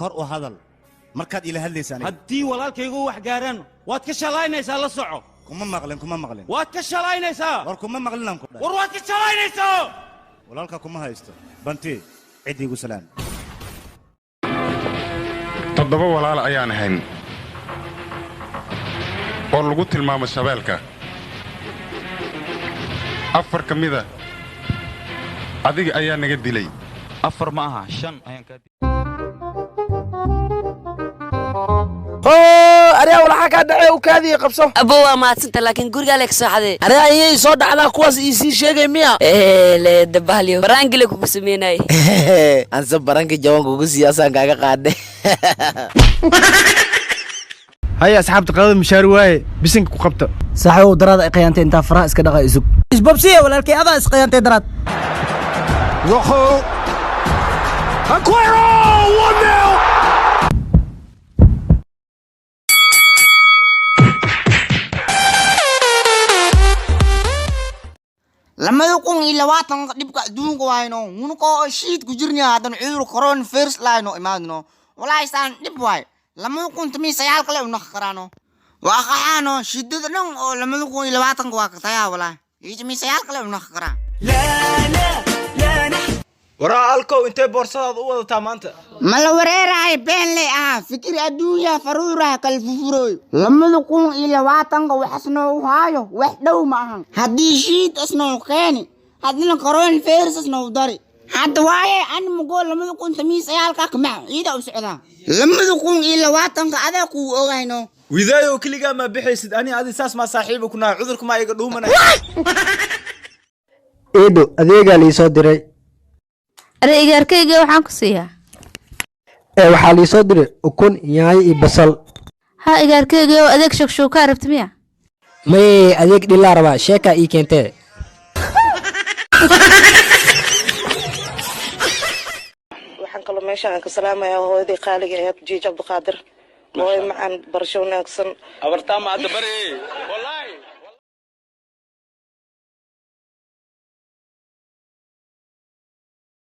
Kor u hadal markaad ila hadlaysa aniga. Haddii walaalkaygu wax gaaraan, waad ka shalaynaysaa, la soco. Kuma maqlin, kuma maqlin. Waad ka shalaynaysaa. War, kuma maqlin aan ku dhahay. War, waad ka shalaynaysaa. Walaalka kuma haysto. Banti, ciddii igu salaam. Toddoba walaal ayaan ahayn oo lagu tilmaamo shabeelka. Afar ka mida adiga ayaa naga dilay. Afar ma aha, shan ayaan kaa. Aryaa, walaxa kaa dhacee? U kaadiya, qabso. Abo, waa mahadsanta, laakiin gurigaa le ka soo xaday. Aryaa, iyay soo dhacdaa kuwaas ii sii sheegay miya? Le dabahalyo baraangile kugu sameynay. Anse baranka jawan kugu siyaasaan kaaga qaadhay. Haya asxaabta, qadada mishaari waaye, bisinka ku qabta. Saaxiibow, daraad ay khiyaantay, intaa faraha iska dhaqa, isug. Isbabsiya walaalkay, adaa isqiyaantay daraad. Rojo. Aguero! 1-0! 2020-ka dhibka adduunka waayno unuko shiid ku jirniya, haddana cudur coronavirus laayno imaadno. Walaahi saan dhib waay. 2019 le unaq karaano waa qaxaano shidada dhan oo 2020-ka waa katayaa. Walaahi iyo 19 le unaq karaa. Waraa alkow, intee boorsadaada u wadataa maanta? Mala wareerahay, been lay ahaa. Fikir adduunya faruuraha kala fufurooy. 2020-ka waxas noogu haayo wax dhow ma ahan. Haddii shiid asnoo keeni, haddana coronavirus asnoo dari, hadda waaye ani mugoo 2019-ka kamac ciida u socdaa. 2020-ka adaa kuu ogayno. Widaayow, keligaa maa bixaysid? Ani adi saas maa saaxiiba ku nahay? Cudurka maa iga dhuumanay? Eedo, adeegaa liisoo diray. Are, igaarkayga, waxaan ku siiyaa? Ee waxaa liisoo diray ukun, yaanyo iyo basal. Ha, igaarkayga oo adeeg shakshuukaa rabta miya? Maye, adeeg dhilaa rabaa, sheekaa ii keentee. Waxaan kaloo meesha aan ka salaamayaa hooyadii qaaliga ahayd, Jiij Cabdiqaadir, hooyo macaan, barasho wanaagsan. Abartaa ma hadda bari.